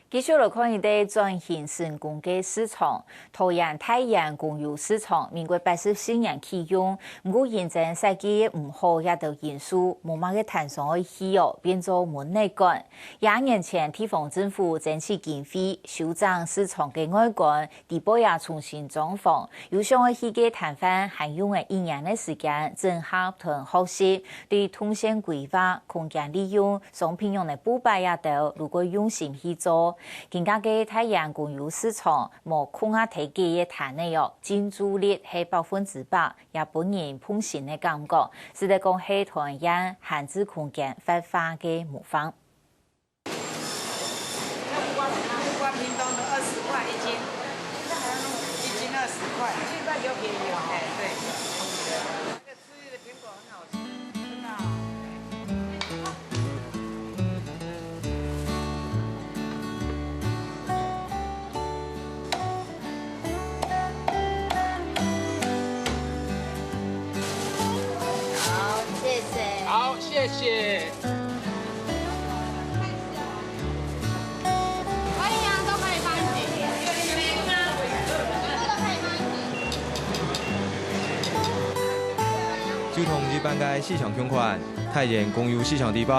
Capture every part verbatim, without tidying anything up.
繼續來看一個轉型成功个市場，桃園大園公有市場，民國八十四年啟用，毋過因爭設計毋好，這兜因素，無麼个攤商愛去哦，變做門內館。 廿年前，地方政府爭取經費，修整市場个外觀，底背也重新裝潢，有想愛去个攤販還用了一年个時間，整合同學習，對動線規劃、空間利用、商品仰仔布擺這兜，如果用心去做，今下个大園公有市場，無空下忒个攤仔哦，進駐率係百分之百，也分人歕心个感覺，使得講係桃園閒置空間活化个模範。 木瓜，木瓜屏東的二十塊一斤，一斤二十塊。现在比较便宜哦。哎，对。那个吃的苹果很好吃，真的哦。好，谢谢。好，谢谢。 可以啊，都可以放一点。全部都可以放一点。就同一般个市場共款，大園公有市場底背，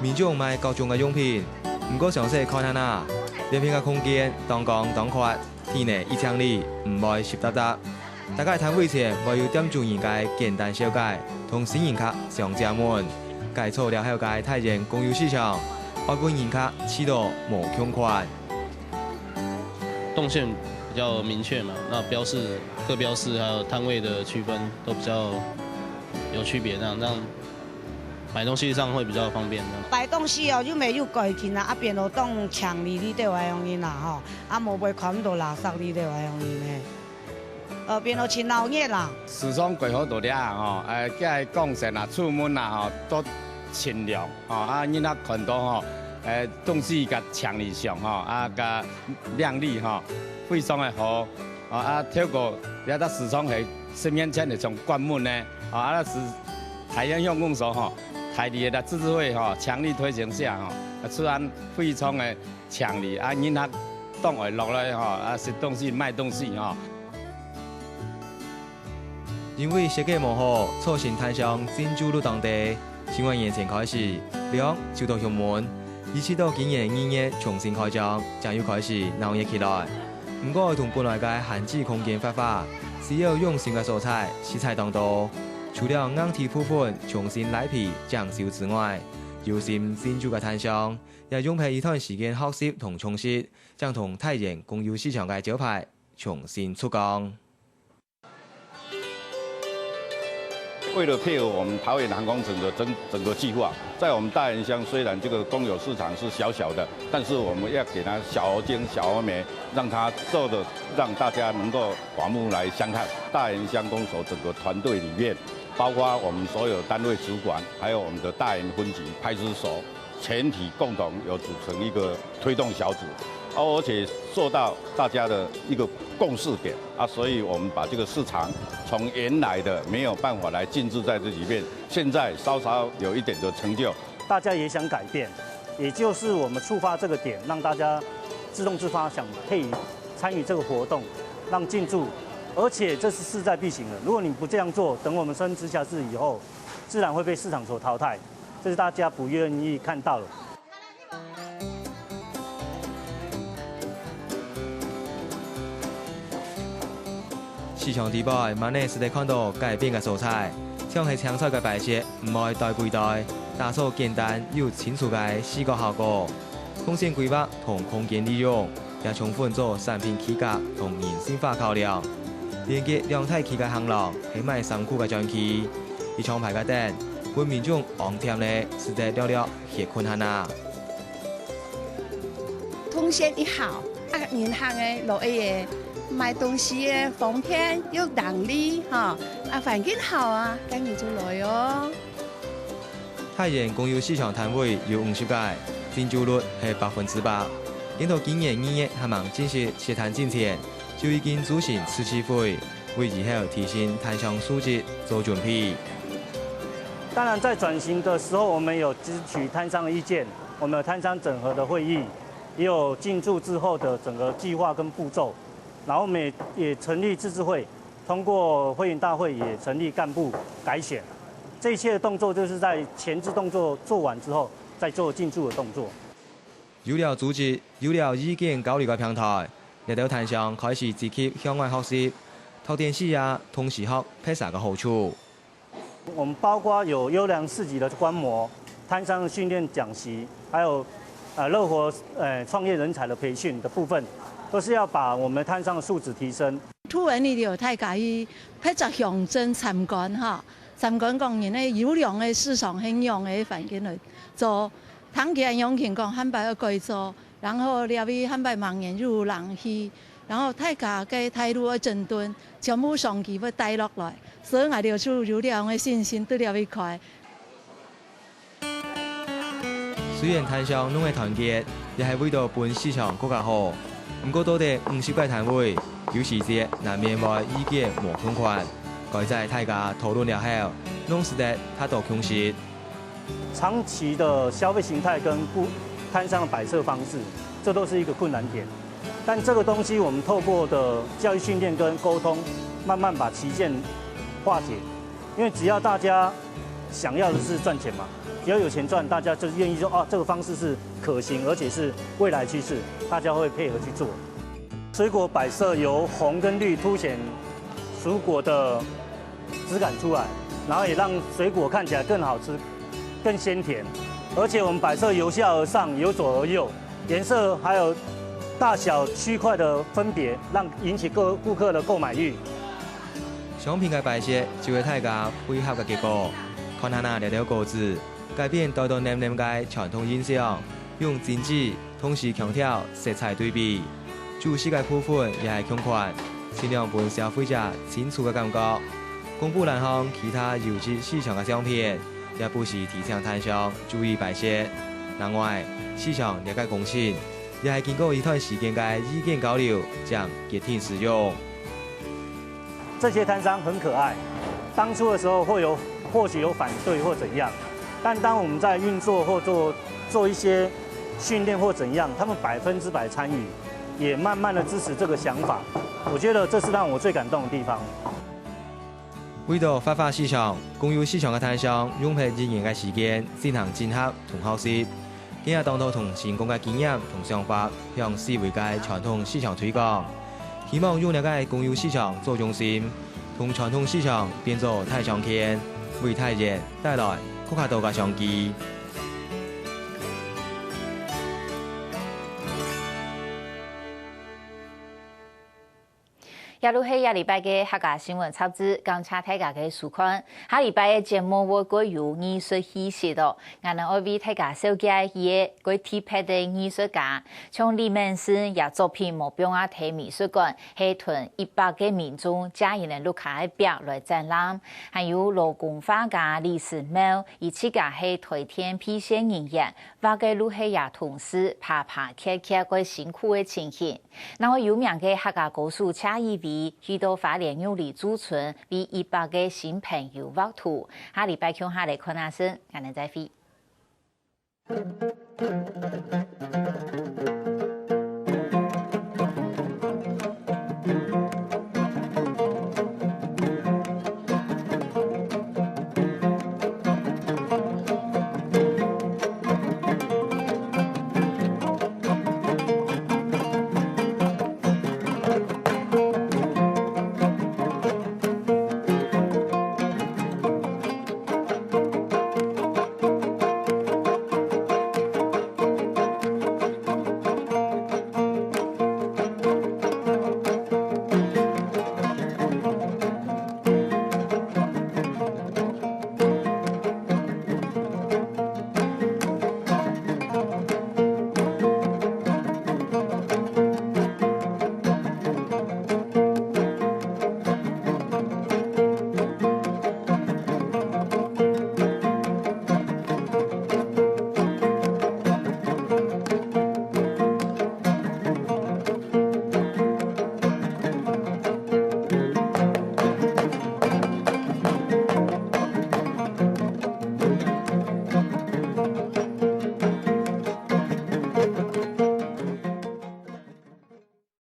民眾賣各種个用品。毋過詳細看下啊，這片个空間當廣當闊，地泥一淨俐，毋會濕答答。 逐个攤位前會有店主人个簡單紹介，同新人客相借問。改造了後个大園公有市場，愛分人客試著無共款。動線比較明確嘛，那標示、各標示還有攤位的區分都比較有區別，這樣，這樣買東西上會比較方便。這樣。擺東西哦，又無有改進啊，啊，變到當淨俐哩，對我樣人啦吼，啊，無會看毋到垃圾哩，對我樣人呢。 呃，變到真鬧熱啦。時常過好多了吼，呃，該光線啊、出門啊吼，都清涼吼，啊，人家看到吼，呃，東西个淨俐相吼，啊，个靚俐吼，非常个好。哦，啊，透過這个時常係十年前个種灌木呢，哦，啊，是大園鄉公所吼，大力个自治會吼，強力推行下吼，啊，自然非常个 淨俐啊，人客當愛落來吼，啊，食東西、買東西吼。因為設計無好，造成攤商進駐率當低。十外年前開始，兩就到休門，一直到今年二月重新開張，正又開始鬧熱起來。毋過愛同本來个閒置空間活化，需要用心个所在，實在當多。除了硬體部分重新拉皮整修之外，有心進駐个攤商， 也用忒一段時間學習同充實，正同大園公有市場个招牌重新出光。為了配合我們桃園航空城的整，整個計劃，在我們大園鄉，雖然這個公有市場是小小的，但是我們要給它小而精、小而美，讓它做得讓大家能夠刮目來相看。大園鄉公所整個團隊裡面，包括我們所有單位主管，還有我們的大園分局派出所， 全體共同有組成一個推動小組，啊，而且受到大家的一個共識點啊，所以我們把這個市場從原來的沒有辦法來進駐在這裡面，現在稍稍有一點的成就。大家也想改變，也就是我們觸發這個點，讓大家自動自發想可以參與這個活動，讓進駐，而且這是勢在必行的。如果你不這樣做，等我們升直轄市以後，自然會被市場所淘汰。 這是大家不願意看到的。市場底背，慢慢使得看到改變个所在，像係青菜个擺設，毋會袋歸袋，打造簡單又清楚个視覺效果。 動線規劃同空間利用，也充分做產品規格同人性化考量。連結兩大區个行廊係賣衫褲个專區，一長排个等，分民眾昂添咧，實在略略歇睏下啊。動線一好，啊，人行个路个買東西个方便又當利吼，啊，環境好啊，該人就來哦。 大園公有市場攤位有五十個，進駐率係百分之百。等到今年二月還吂正式設攤進前，就已經組成自治會，為以後提升攤商素質做準備。當然，在轉型的時候，我們有諮詢攤商的意見，我們有攤商整合的會議，也有进驻之后的整个计划跟步骤，然后我们也也成立自治会，通过会员大会也成立干部改选，这一切的动作就是在前置动作做完之后，再做进驻的动作。有了组织，有了意见交流个平台，這兜攤商開始積極向外學习，拓展視野，同時學別儕个好處。我们包括有优良市集的观摩、摊商的训练讲习，还有呃乐活呃创业人才的培训的部分，都是要把我们摊商的素质提升。突然你就大家去別隻乡镇参观哈，参观講人个優良个市场係仰个環境來做，聽佢恁樣講，下擺愛改造，然後這位下擺明年又有人去，然後大家个態度愛整頓，全部商機會帶落來，所以𠊎兜就有恁樣个信心對這位開。雖然攤商攏係團結，也係為著分市場更加好，毋過到底五十個攤位，有時節難免會意見無共款，該在大家討論了後，攏使得達到共識。长期的消费形态跟顾摊商的摆设方式，这都是一个困难点。但这个东西，我们透过的教育训练跟沟通，慢慢把歧见化解。因为只要大家想要的是赚钱嘛，只要有钱赚，大家就愿意说啊，这个方式是可行，而且是未来趋势，大家会配合去做。水果摆设由红跟绿凸显蔬果的质感出来，然后也让水果看起来更好吃、更鲜甜。而且我们摆设由下而上、由左而右，颜色还有大小区块的分别，让引起各顾客的购买欲。商品个摆设就係大家配合个結果。看下這兜果子，改變帶到淰淰个傳統印象，用精緻同時強調色彩對比。主食个部分也係共款，盡量分消費者清楚个感覺。公布欄項其他優質市場个相片，也不時提醒攤商注意擺設。另外，市場這個工程，也係經過一段時間个意見交流，正決定使用。这些摊商很可爱，当初的时候会有或许有反对或怎样，但当我们在运作或做做一些训练或怎样，他们百分之百参与，也慢慢的支持这个想法。我觉得这是让我最感动的地方。為到發揮市場，公有市場个攤商用忒一年个時間進行整合同學習，今日當多同成功个經驗同想法，向四圍个傳統市場推廣。希望用這個公有市場做中心，同傳統市場變做大商圈，為大人帶來更加多个商機。這就係這禮拜个客家新聞雜誌，感謝大家个收看。下禮拜个節目會過有藝術氣息哦。𠊎等愛為大家紹介一個過特別个藝術家，像李敏盛這作品無放啊在美術館，係同一百個民眾借人个屋下个壁來展覽。還有勞工畫家李時茂，佢自家係台電配線人員，畫个就係這同事爬爬蹶蹶个辛苦个情形。 另外有名个客家歌手謝依薇去到花蓮玉里駐村，為一百個新朋友畫圖。下禮拜共下來看下先，𠊎等再會。